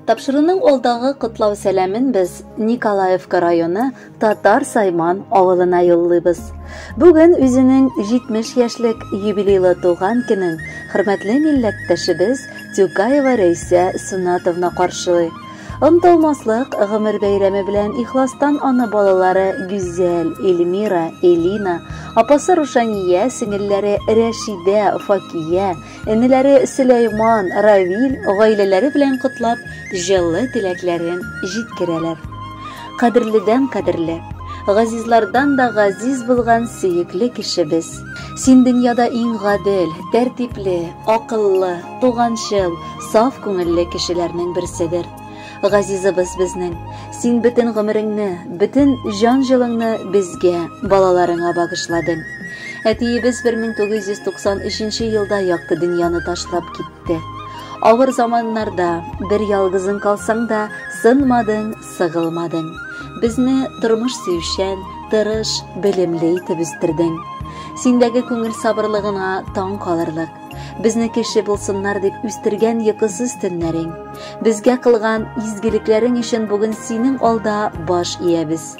Тапшыруның алдагы котлау сәламен без Николаевка районы Татар Сайман авылына юллыйбыз. Бүген үзенең 70 яшьлек юбилейлы туган көнен хөрмәтле милләттәшебез Тюкаева Рәйсә Сунатовна каршылый. Онытылмаслык гомер бәйрәме белән ихластан аны балалары Гүзәл, Эльмира, Элина, апасы Рушания, сеңелләре Рәшидә, Факия, энеләре Сөләйман, Равил гаиләләре белән котлап, җылы теләкләрен җиткерәләр. Кадерледән кадерле, газизлардан да газиз булган сөекле кешебез. Син дөньяда иң гадел, тәртипле, акыллы, туганчыл, саф күңелле кешеләрнең берседер. Газизыбыз безнең, син бөтен гомереңне, бөтен җан җылыңны безгә, балаларыңа багышладың. Әтиебез 1993 елда якты дөньяны ташлап китте. Авыр заманнарда бер ялгызың калсаң да, сынмадың, сыгылмадың. Безне тормыш сөючән, тырыш, белемле итеп үстердең. Синдәге күңел сабырлыгына таң калырлык. Безне кеше булсыннар дип үстергән йокысыз төннәрең, безгә кылган изгелекләрең өчен бүген синең алда баш иябез.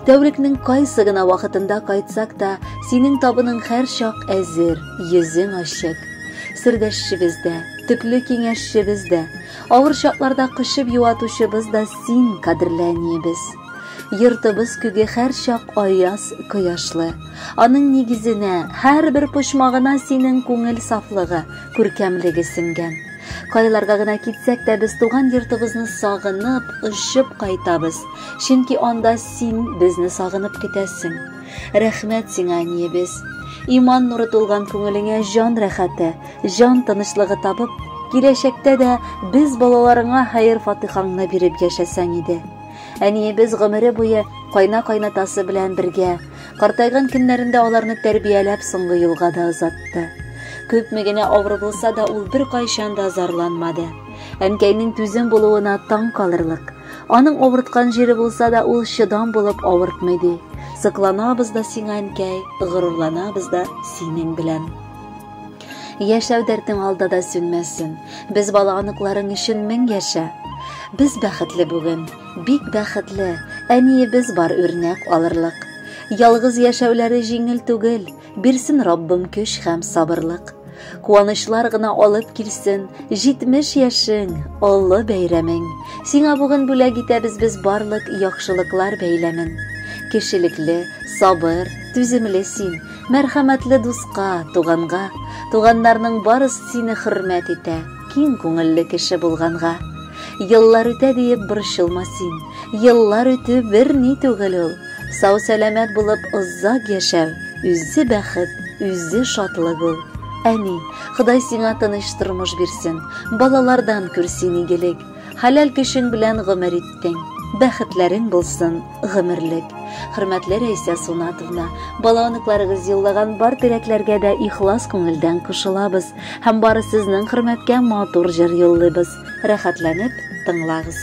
Тәүлекнең кайсы гына вакытында кайтсак та, синең табының һәрчак әзер, йөзең ачык. Сердәшчебез дә, төпле киңәшчебез дә, авыр чакларда кочып юатучыбыз да син, кадерле әниебез. Йортыбыз күге һәрчак аяз, кояшлы. Аның нигезенә, һәрбер почмагына синең күңел сафлыгы, күркәмлеге сеңгән. Кайларга гына китсәк тә без туган йортыбызны сагынып, очып кайтабыз. Чөнки анда син безне сагынып көтәсең. Рәхмәт сиңа, әниебез. Иман нуры тулган күңелеңә җан рәхәте, җан тынычлыгы табып, киләчәктә дә без балаларыңа хәер-фатихаңны биреп яшәсәң иде. Әниебез гомере буе кайна-кайнатасы белән бергә, картайган көннәрендә аларны тәрбияләп соңгы юлга да озатты. Күпме генә авыр булса да, ул беркайчан да зарланмады. Әнкәйнең түзем булуына таң калырлык. Аның авырткан җире булса да, ул чыдам булып авыртмый ди. Сокланабыз да сиңа, әнкәй, горурланабыз да синең белән. Яшәү дәртең алда да сүнмәсен. Без бала оныкларың өчен мең яшә. Без бәхетле бүген, бик бәхетле. Әниебез бар үрнәк алырлык. Ялгыз яшәүләре җиңел түгел. Бирсен Раббым көч һәм сабырлык. Куанычлар гына алып килсен, 70 яшең, олы бәйрәмең. Сиңа бүген бүләк итәбез без барлык яхшылыклар бәйләмен. Кешелекле, сабыр, түземле син, мәрхәмәтле дуска, туганга. Туганнарның барысы сине хөрмәт итә, киң күңелле кеше булганга. Еллар үтә диеп борчылма син, еллар үтү бер ни түгел ул. Сау сәламәт булып озак яшәү, үзе бәхет, үзе шатлык ул. Әни, Ходай сиңа тыныч тормыш бирсен, балалардан күр син игелек. Хәләл көчең белән гомер иттең, бәхетләрең булсын гомерлек. Хөрмәтле Рәйсә Сунатовна, бала оныкларыгыз юллаган бар теләкләргә дә ихлас күңелдән кушылабыз һәм бары сезнең хөрмәткә матур җыр юллыйбыз. Рәхәтләнеп тыңлагыз.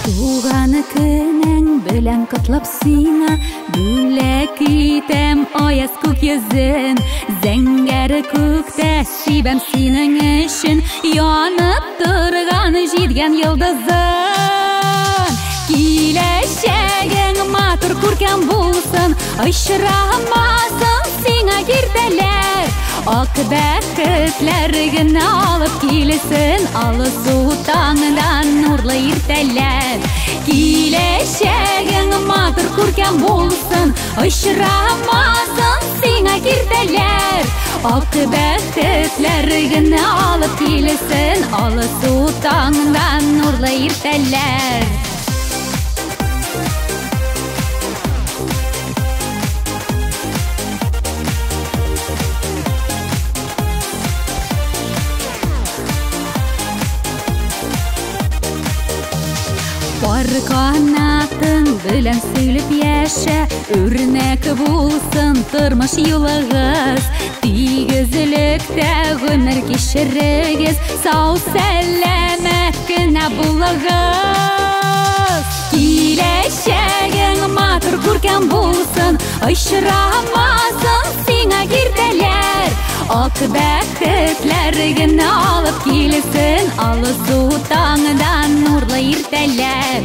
Туган көнең белән котлап сиңа бүләк итәм аяз күк йөзен. Зәңгәр күктә сибәм синең өчен янып торган җиткән йолдызын. Киләчәгең матур күркәм булсын, очрамасын сиңа киртәләр. Ак бәхетләр генә алып килсен, алсу таңдан нурлы иртәләр. Киләчәгең матур күркәм булсын, очрамасын сиңа киртәләр. Ак бәхетләр генә алып килсен, алсу таңдан нурлы иртәләр. Пар Канатың белән сөйләп яшә, үрнәк булсын тормыш юлыгыз. Тигезлектә гомер кичерегез, сау сәламәт кенә булыгыз. Киләчәгең матур күркәм булсын, очрамасын сиңа киртәләр. Ак бәхетләр генә алып килсен, алсу таңдан нурлы иртәләр.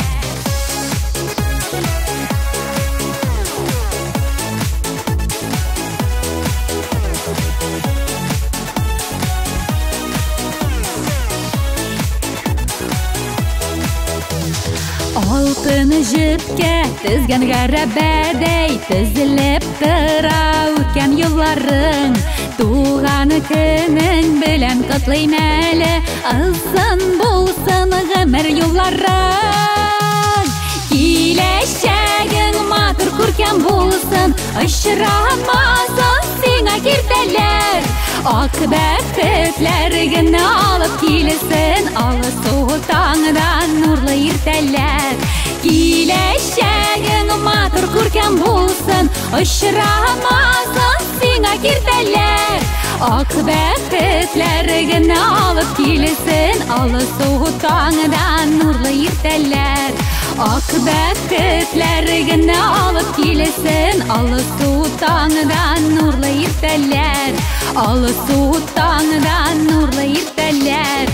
Алтын җепкә тезгән гәрәбәдәй тезелеп тора үткән юлларың. Туган көнең белән котлыйм әле, озын булсын гомер юлларың. Киләчәгең матур күркәм булсын, очрамасын сиңа киртәләр. Ак бәхетләр генә алып килсен, алсу таңдан нурлы иртәләр. Киләчәгең матур күркәм булсын, очрамасын сиңа киртәләр. Ак бәхетләр генә алып килсен, алсу таңдан нурлы иртәләр. Ак бәхетләр генә алып килсен, алсу таңдан нурлы иртәләр. Алсу таңдан нурлы иртәләр.